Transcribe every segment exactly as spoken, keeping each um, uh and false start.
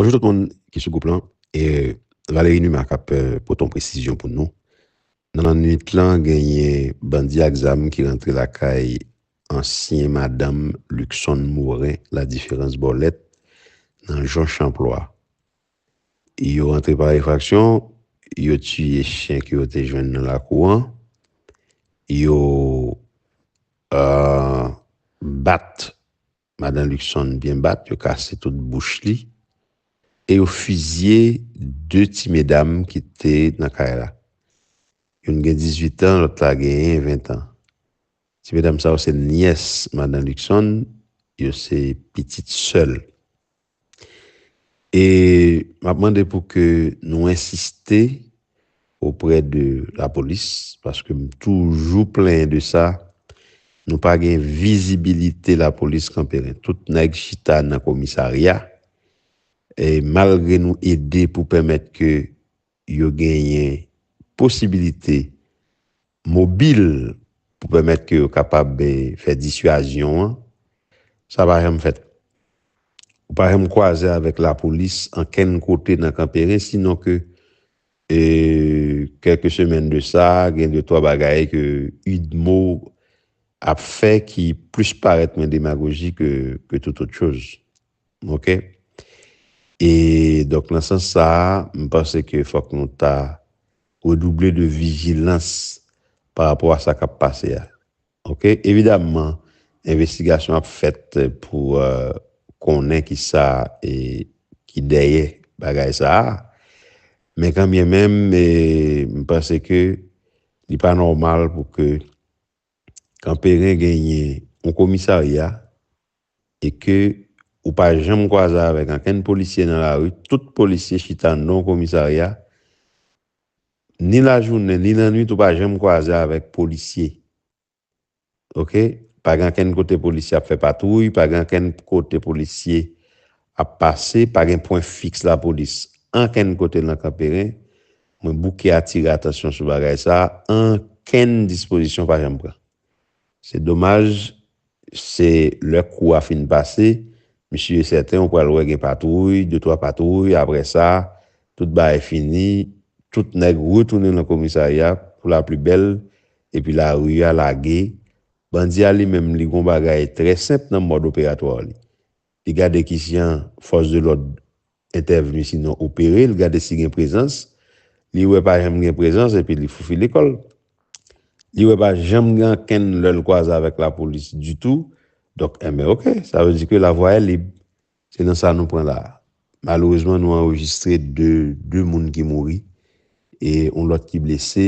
Bonjou tout moun ki sou gwoup lan. E Valery Numa k ap, eh, pote yon presizyon pou nou. Nan lannwit lan, genyen bandi ak zam ki rantre lakay ansyen madanm Luckson Morin, Ladiferans Bòlèt, nan Jon Chanplwa. Yo rantre pa efraksyon, yo tiye chen ke yo te jwenn nan lakou an, yo, eh, bat madan Luckson byen bat, yo kase tout bouch li, e yo fizye de ti medam ki te nan kay la. Youn gen dizuit an, lòt la genyen ven an. Ti medam sa yo se nyès madan Luckson, yo se pitit sè l. E m ap mande pou ke nou ensiste oprè de lapolis, paske m toujou plenyen de sa. Nou pa gen vizibilite lapolis Kanperen. Tout nèg chita nan komisarya. E malgre nou ede pou pèmèt ke yo genyen posibilite mobil pou pèmèt ke yo kapab, eh, fè disizyon an, sa pa janm fèt. Ou pa janm kwaze avèk lapolis ankenn kote nan Kanperen, sinon ke, eh, kèlke semèn de sa, gen de twa bagay ke UDMO ap fè ki plis parèt mwen demagoji ke, ke tout autre chose. Ok? E donk, nan sans sa a, m panse ke fòk nou ta redouble de vijilans pa rapò a sa k ap pase a. Ok? Evidamman, envestigasyon ap fèt pou, eh, konnen ki sa, eh, ki dèyè bagay sa a. Men kanmenm, eh, m panse ke li pa nòmal pou ke Kanperen genyen yon komisarya e ke ou pa janm kwaze avèk ankenn polisye nan lari, tout polisye chita anndan yon komisarya, ni lajounen, ni lannwit, ou pa janm kwaze avèk polisye. Ok? Pa gen ankenn kote polisye ap fè patwouy, pa gen ankenn kote polisye ap pase, pa gen pwen fiks lapolis ankenn kote nan Kanperen. Mwen bouke atire atansyon sou bagay sa a, ankenn dispozisyon pa janm pran. Se domaj, se lè kou a fin pase, m si e sèten ou pral wè gen patwouy, de twa patwouy, apre sa, tout bagay fini, tout nèg retounen nan komisarya pou la pli bèl, epi lari a lage. Bandi a li menm, li gon bagay trè senp nan mòd operatwa li. Li gade ki jan fòs de lòd entèvni, sinon opere, li gade si gen prezans. Li wè pa janm gen prezans, epi li foufi lekòl. Li wè pa janm gen ankenn lè l kwaze avèk lapolis ditou. Donk, enben, ok, sa vle di ke lavwa è lib. Se nan sa nou pran la a. Malerezman, nou anrejistre de, de moun ki mouri e yon lòt ki blese.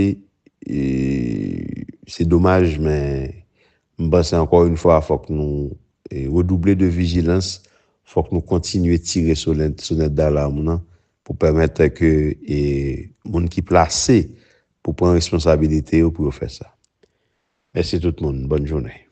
E se domaj, men m panse ankò yon fwa, fòk nou, e, redouble de vijilans, fòk nou kontinye tire sonèt, sonèt dalam nan pou pèmèt ke, e, moun ki plase pou pran responsabilite yo, pou yo fè sa. Mèsi tout moun. Bòn jounen.